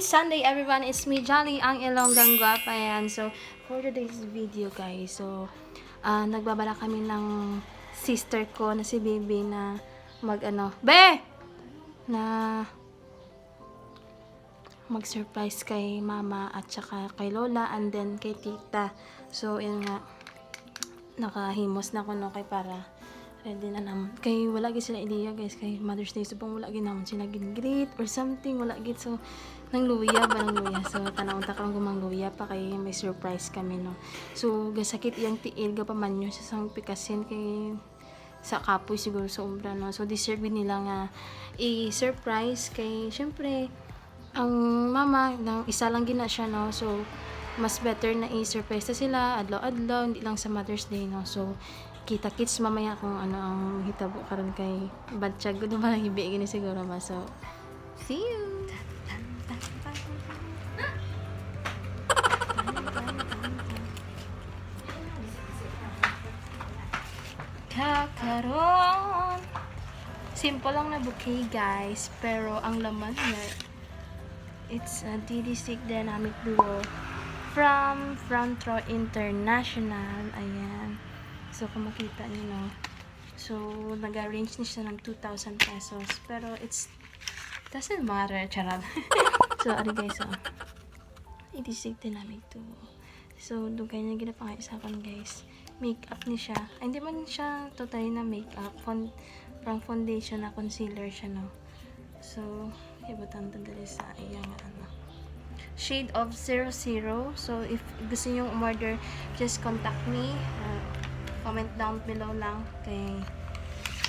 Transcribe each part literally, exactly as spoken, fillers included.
Sunday, everyone. It's me, Jolly, ang Ilonggang Guwapa. Ayan. So, for today's video, guys, so, ah, nagbabala kami ng sister ko na si Bibi na mag, ano, Be! Na mag-surprise kay mama at saka kay lola and then kay tita. So, yun nga. Nakahimos na ko, no, kay para ready na naman. Kay wala gid sila idea, guys, kay Mother's Day, subong wala gid naman sila gin-greet or something, wala gid. So, nangluya ba, nangluya. So, tanaw ta kung gumangluya pa kay may surprise kami, no. So, gasakit iyang tiil, gapamanyo sa sang pikasin kay sa kapoy siguro sa obra, no. So, deserve gid nila nga i-surprise kay, syempre, ang mama, nang isa lang gina siya, no? So, mas better na i-surprise ta sila adlaw-adlaw, hindi lang sa Mother's Day, no? So, kita-kits mamaya kung ano ang hitabo karon kay batyag ko naman ang hibi gini siguro ba. So, see you! Kakaron, simple lang na bouquet, guys, pero ang laman niya, it's a D D Sick Dynamic Duo from Front Row International. Ayan. So, kung makita niyo, no? So, nag-arrange ni siya ng two thousand pesos. Pero it's, doesn't matter. Charot. So, ari guys, oh. D D Sick Dynamic Duo. So, dugay na ginapangayo sa akon, guys. Makeup ni siya. Ay, hindi man siya totally na makeup. Fon-, parang foundation na concealer siya, no? So, ibutang ta dali sa iya nga, ano, shade of zero zero. So, if gusto niyo umorder, just contact me. Uh, comment down below lang. Kay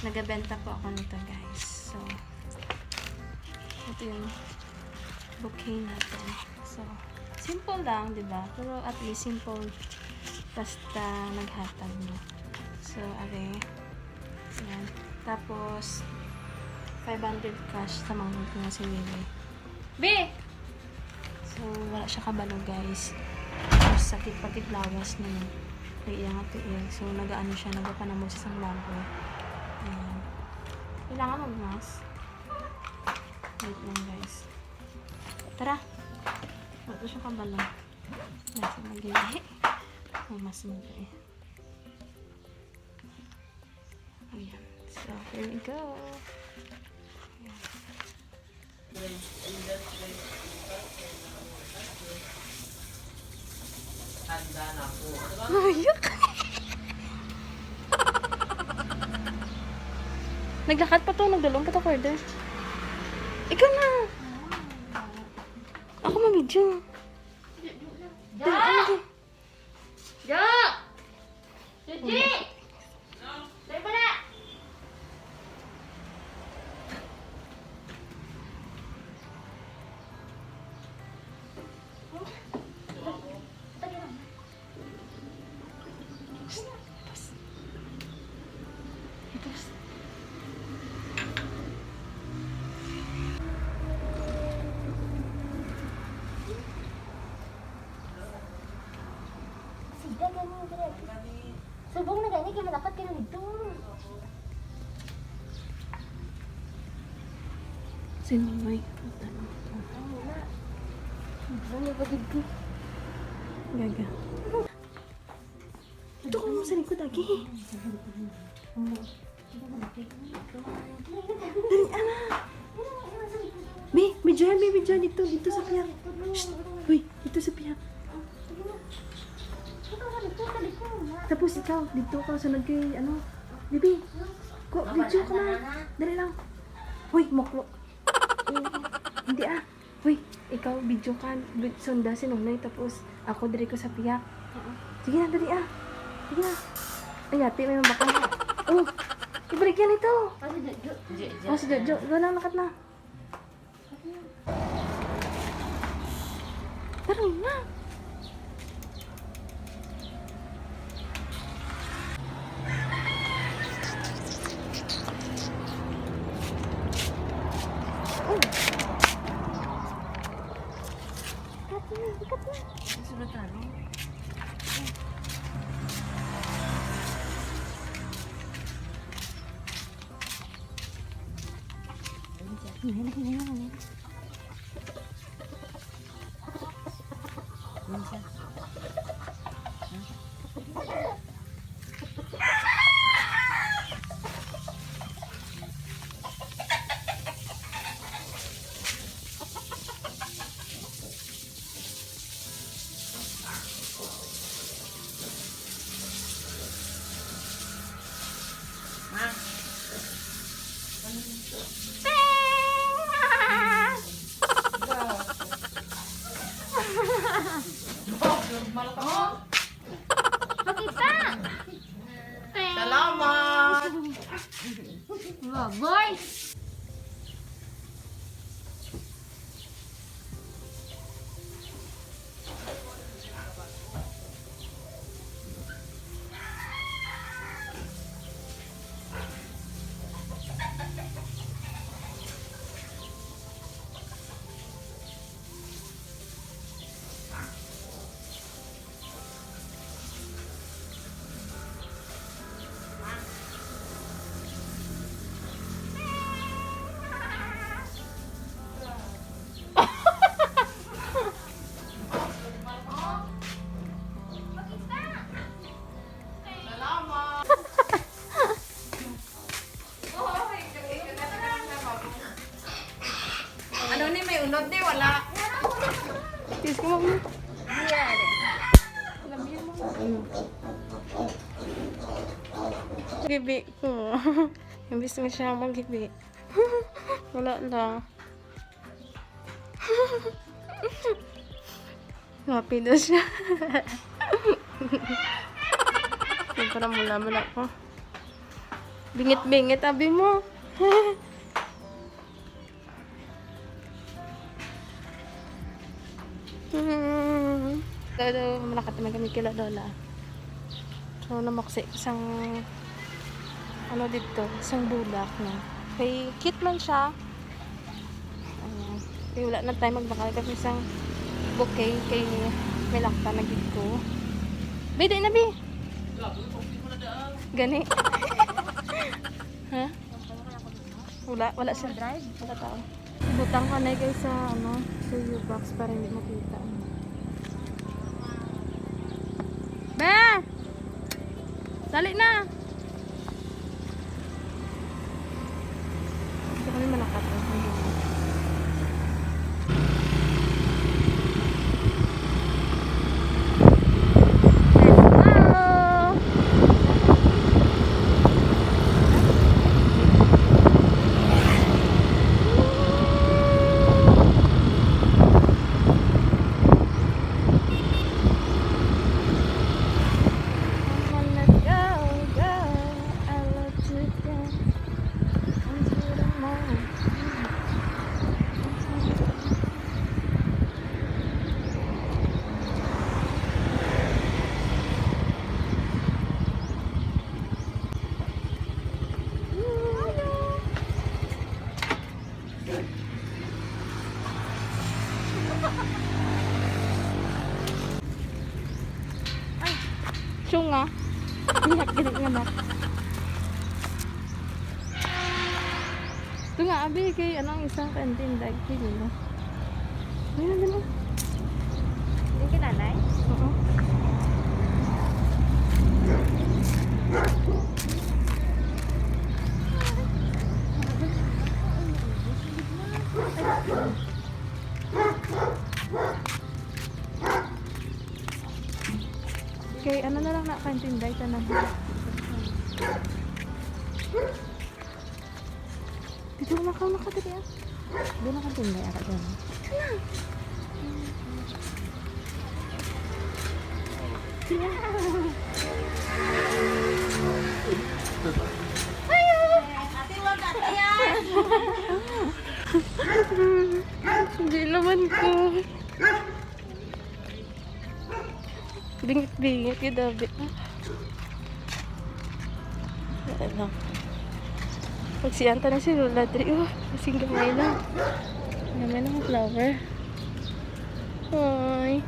nagabenta po ako nito, guys. So, ito yung bouquet natin. So, simple lang, di ba? Pero at least simple. Basta naghatag mo. So, are. Yan. Tapos, five hundred cash sa mga ko nga si Mimi. Be! So, wala siya kabalo, guys. Tapos, sakit pati lawas niya, no? Kaya iya nga tiil. So, nagaano siya, nagapanamod sa isang baboy. Ayan. Kailangan mag-mask. Wait lang, guys. Tara. Wala siya kabalo. Nasa magiging. Ang mas mo, eh. Ayan. So, here we go. Ayan. Mayok. Naglakad pa to, nagdalon pa to, order. Ikaw na. Ako ma-video. Dali, ano to? Jo! Suji! Dali mo na! Siga gani, dire. Subong na gani, kay malakat ka na dito. Sino may tanong? Ang wala. Ang wala pa dito. Gaga. Ito ko mo sa likod, agi. Dali, ana. Bi, video yan, bi, video yan. Dito, dito sa piyak. Shh. Uy, dito sa piyak. Tapos ikaw, dito ka, sunod kay, ano, bibi. Ko, video ka na. Dali lang. Uy, muklo. Hindi, ah. Uy, ikaw, video ka. Bi-, sunda si Nonoy, tapos ako, diri ko sa piyak. Oo. Sige na, dali, ah. Sige na. Ay, ate, may mabakal. Oh, ibalik yan ito. Ano, Jojo? Oh, si Jojo. Go lang, nakat na. Tara na. Oh. Ikat na, ikat na. Sulat taro. Pakita! Salamat! Baboy! Ano ni, may unod ni? Wala. Kiss ko, mami. Gibi ko. Imbis mo siya maghibi. Wala lang. Happy na siya. Siyempre, mula-mula ko. Bingit-bingit, abi mo. Hmm. Pero malakat naman kami kila Lola. So, namaksi ko sang, ano dito, sang bulak, no? Kay cute man siya. Ayan. Kay wala na tayo, magbakal kami sang bouquet kay may lakta na gid ko. Bi, di na, bi. Gani. Ha? Wala, wala siya. Drive? Wala tao. Butang ko na, guys, sa, ano, sa U-box para hindi makita. Be! Dali na! Gusto ko yung malakat, eh. Ay, syunga. Lihat gani nga na. Ito nga, abi, kay anong isang kantin, dagdag mo. Ayun, ano? Yung kinanay? Oo. Kay ano na lang na kaintinday ka na. Dito na ka, naka diri, ah. Doon na ka, tinday, ata doon. Dito na. Hindi naman ko. Bingit-bingit, yung dabi. Wala lang. Pagsiyan ta na si Lola diri, oh. Kasing gamay lang. Gamay lang ang flower. Hoy.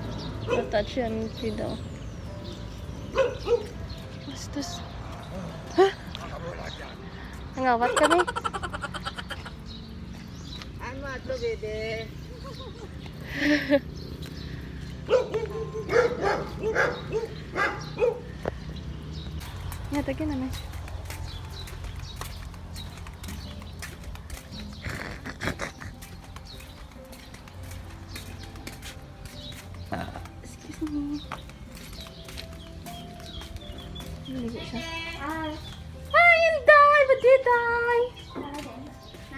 Natouch yan, Pido. Bastos. Ha? Nangawat kami. Ano ato, bebe? Lagi na, Nay. Excuse me. Naligo siya. Hi, Inday! Ba't di, Day?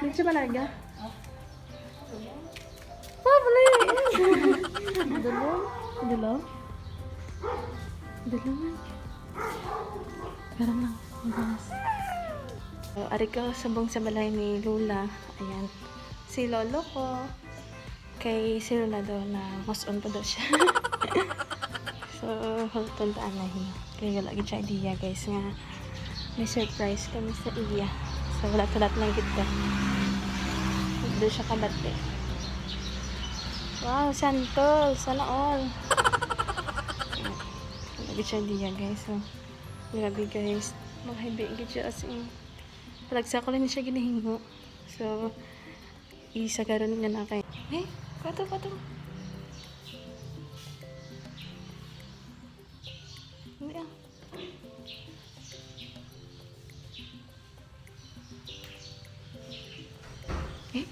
Medyo malaga. Lovely! Dulong. Dulong. Dulong. Karon lang. Madulas. So, ari ko subong sa balay ni Lola. Ayan. Si Lolo ko. Kay si Lola daw na mas on pa daw siya. So, hulton ta anay. Kay wala gid siya idea, guys, nga may surprise kami sa iya. So, hulat-hulat lang gid ta. Hindi siya kabati. Wow, santol. Sana all. Wala gid siya idea, guys. So, grabe, guys. Mahibi gid siya as in. Palagsa ko lang siya ginihingo. So, isa karon nga na kay. Eh, kato, kato. Hindi ah. Eh?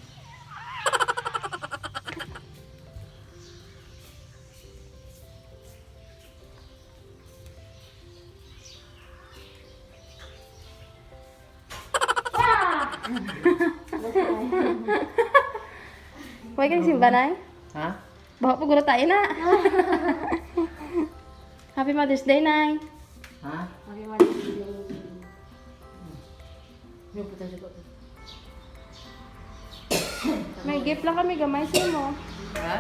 Way kang simba, Nay? Ha? Baho po guro tayo na. Happy Mother's Day, Nay. Ha? Happy Mother's Day. Yung puta siya po. May gift lang kami gamay sa imo. Ha?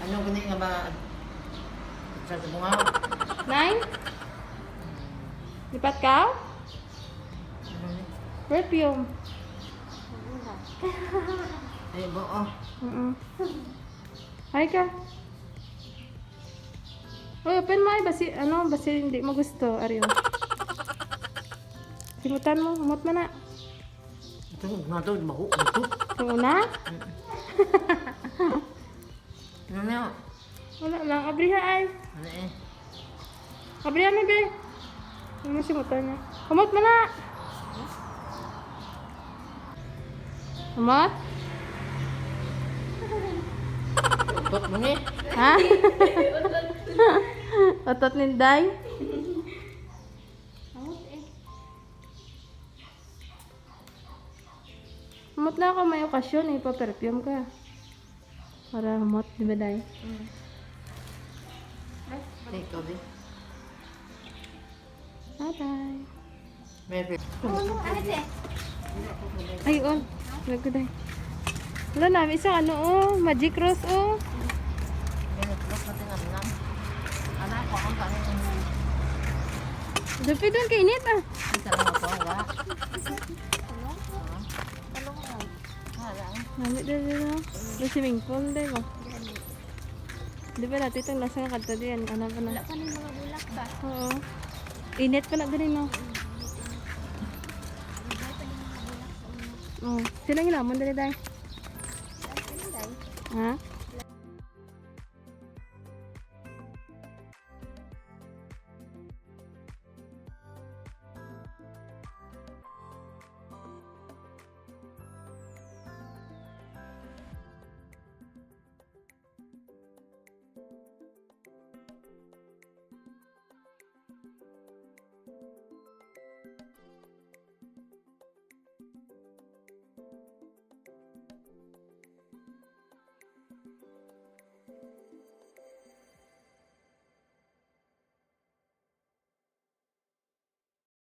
Ano gani nga ba? Sa bunga? Nine? Lipat ka? Ano ni? Perfume. Ay, buo. Mm-mm. Ay ka. Oy, open mo ay, basi, ano, basi hindi mo gusto, Ariel. Simutan mo, humot mo na. Ito, nga to, mahu-, ito. Yung una? Ano na? Wala lang, abriha ay. Ano eh? Abriha na, be. Ano simutan niya? Humot mo na. Humot? Utot mo ni. Ha? Utot ni Day? Humot eh. Humot na ako, may okasyon, ipa-perfume ka. Para humot, di ba, Day? Mm. Ay, ikaw, Day. Bye-bye. Merry. Ay, oh. Wala ko, Day. Wala na, may isang ano, oh. Magic Rose, oh. Merry Christmas, tingnan lang. Anak ko, ang kami. Dapat doon kainit, ah. Isa lang ako, wala. Ano? Talong lang. Wala. Nami din, no? May swimming pool, di ba? Di ba dati itong lasa nga kadto diyan? Ano pa na? Wala pa ning mga bulak ba? Oo. Init pa na diri, no? Mm, init, init. Wala pa ning mga bulak sa una. Oh, sino ang hinamon diri, Day? Wala pa ning, Day. Ha?